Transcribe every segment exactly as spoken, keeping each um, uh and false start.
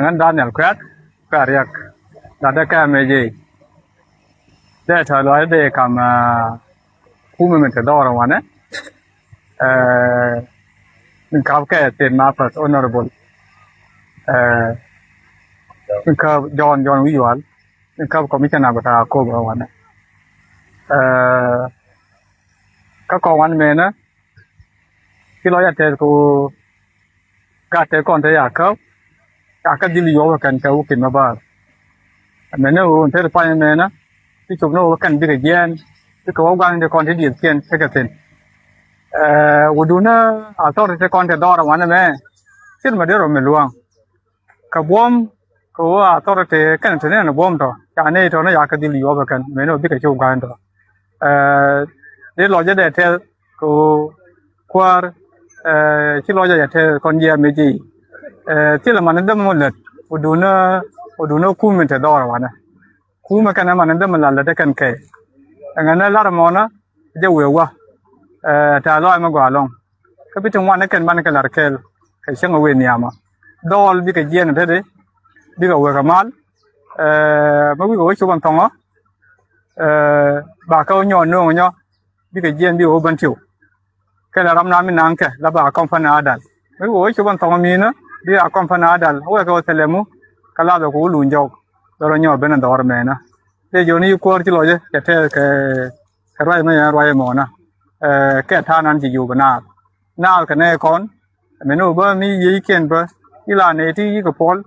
Ŋän Daniel Kuɛt, Kuɛt Riɛk, latdä kɛ mɛ jɛ. Dee tɔ̱ lɔcdä dee kam, ah, kumɛ min te dhɔr wanɛ. Eh, min kap kɛ State Mappers Honorable, eh, min kap John, John Wi̱i̱ Wal, min kap Commissioner bä ta kop wanɛ. Eh, kä kɔn wanɛ mɛnɛ, ci lɔcdä tɛth kɛ ɣöö gat tëë kɔn te ya käp, ca kɛ dhil yuɔp ɛ kɛn kɛ wä kin ma baar. Mɛnɛ ɣöö te pany mɛnɛ, ti cop ni ɣöö kɛn bikɛ jiɛɛn, bikɛ wä gua̱n ti kɔn ti dieth kiɛn tekɛ thi̱n. Eh, wä duundä authority kɔn te dhɔr wanɛ mɛ, thil ma dee rɔ mi lua̱ŋ. Kɛ buɔ̱m, kɛ ɣöö authority kɛn te ni ɛn buɔ̱m tɔ, ca ni tɔ ni ya kɛ dhil yuɔp ɛ kɛn, mɛnɛ ɣöö bikɛ cop gua̱n tɔ. Eh, dee lɔcdä dee tɛth kɛ ɣöö kuäär, eh, ci lɔcdä jɛ tɛth kɔn jiɛɛm mi ji̱. Eh, thilɛ man ni dhämɛ mɔ lät, wä duundä, wä duundä kum min te dhɔr wanɛ. Kumɛ kɛn ɛ man ni dhämɛ la lät ɛ kɛn kɛ. Ɛŋɛ ni lar mɔnä, jɛ wëë wä. Eh, tɛ̈th lɔaac mi gɔaa ɛlɔ̱ŋ. Kä bi ti ŋuan ni kɛn banɛ kɛ lar kɛɛl, kɛ cäŋ ɛ wëë nhiamä. Dhɔl bikɛ jiɛɛn tetdi, bikɛ wëë kɛ mal. Eh, mi wi̱i̱ kɛ wä cop ɛn thɔŋä, eh, ba kɛ wä nyɔɔn nööŋ nyɔ, bikɛ jiɛɛn bikɛ wä ben tiw. Kɛ la ram na mi naŋ kɛ la ba kɔm pan adal. Mi wä cop ɛn thɔŋ mi nä, bi a kɔm pan adal, wä kɛ wä thɛlɛmu, kɛ la bɛ ku wä luny jɔk. Bɛ rɔ nyɔɔr ben ɛn dhɔr mɛnä. Dee jiɔni yi kuäär ci lɔcdä, kɛ tɛth kɛ, kɛ ruac mɛ yɛn ruac mɔnä. Eh, kɛ ta̱a̱ nan ci yup naath. Naath kɛ nɛy kɔn, mɛn wä bä mi yiëëkiɛn bä, ila nɛy ti yi kɛ puɔl,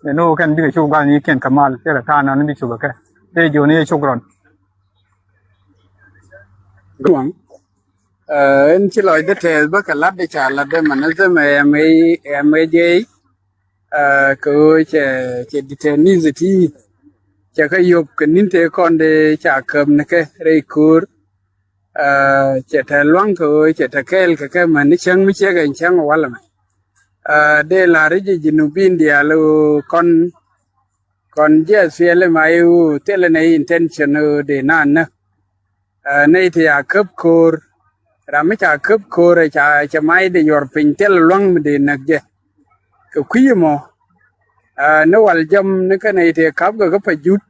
mɛn wä kɛn bikɛ cop gua̱n yiëëkiɛn kɛ mal, cɛ kɛ ta̱a̱ nan bi cop kɛ. Dee jiɔni yi cuk rɔn. Duaŋ. Eh, ɛn ci lɔcdä tɛth bä kɛ latdä ca latdä man ni dhämɛ M A J, eh, kɛ ɣöö cɛ, cɛ detainees ti cɛ kɛ yop kɛ ni̱n tëë kɔn dee ca käp ni kɛ rɛy köör. Eh, cɛ te lua̱ŋ kɛ ɣöö cɛ te kɛɛl kɛ kɛ män ni cäŋ mi ciek ɛn cäŋ walɛ mɛ. Eh, dee la̱r i̱ jɛ Jinubin diaal ɣöö kɔn, kɔn jiɛ thiɛl i̱ ma i̱ ɣöö thilɛ nɛ intention ɣöö dee naan näk. Eh, nɛy ti ca käp köör, ram mi ca käp köör ɛ ca, cɛ mac dee yuɔr piny thilɛ lua̱ŋ mi dee näk jɛ. Kɛ kui̱ mɔ, eh, ni wal jam ni kä nɛy ti kap kɛ kä pa jut,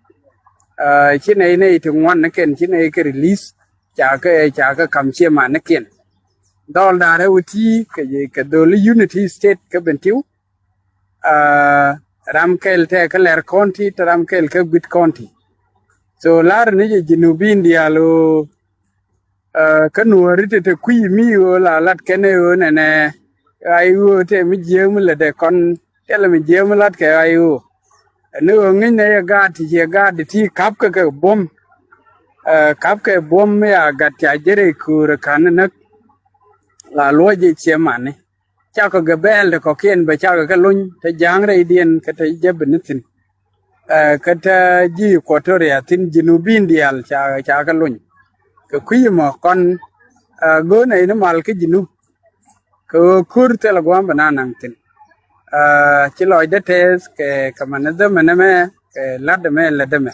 eh, ci nɛy, nɛy ti ŋuan ni kɛn ci nɛy kɛ release, ca kɛ, ca kɛ kam cie man ni kiɛn. Dhɔl da̱rɛ wä ti kɛ, kɛ dholi Unity State kä Bentiu, ah, ram kɛl tɛ kä Lɛr County, te ram kɛl kä Guit County. So lar ni jɛ Jinubin diaal ɣöö, ah, kä Nuɔ̱ɔ̱ri te te kui̱ mi ɣöö la lat kɛn ɣöö nɛnɛ ɣay ɣöö te mi jiääk mi lätdɛ kɔn, thilɛ mi jiääk mi lat kɛ ɣay ɣöö. Ni ɣöö ŋi̱cnɛ yɛ gaat ti ciɛ gaat ti kap kɛ kɛ buɔ̱m. Ah, kap kɛ buɔ̱m mi a gat ca jɛ rɛy köör ɛ ka̱n näk. La luɔc jɛ ciɛ mani. Cakɔ gɛ bɛɛl ti kɔ̱kiɛn bɛ cakɔ kɛ lony te ja̱a̱ŋ rɛydiɛn kä te jɛ bi ni thi̱n. Eh, kä te ji̱ Equatoria thi̱n Jinubin diaal ca, ca kɛ lony. Kɛ kui̱ mɔ kɔn, eh, go̱o̱nɛ in mal kä Jinub. Kɛ ɣöö ko̱r thilɛ gua̱a̱m bɛ na naŋ thi̱n. Eh, ci lɔcdä tɛth kɛ, kɛ mɛn dhämɛ nɛmɛ, kɛ la̱tdä mɛ, lätdä mɛ.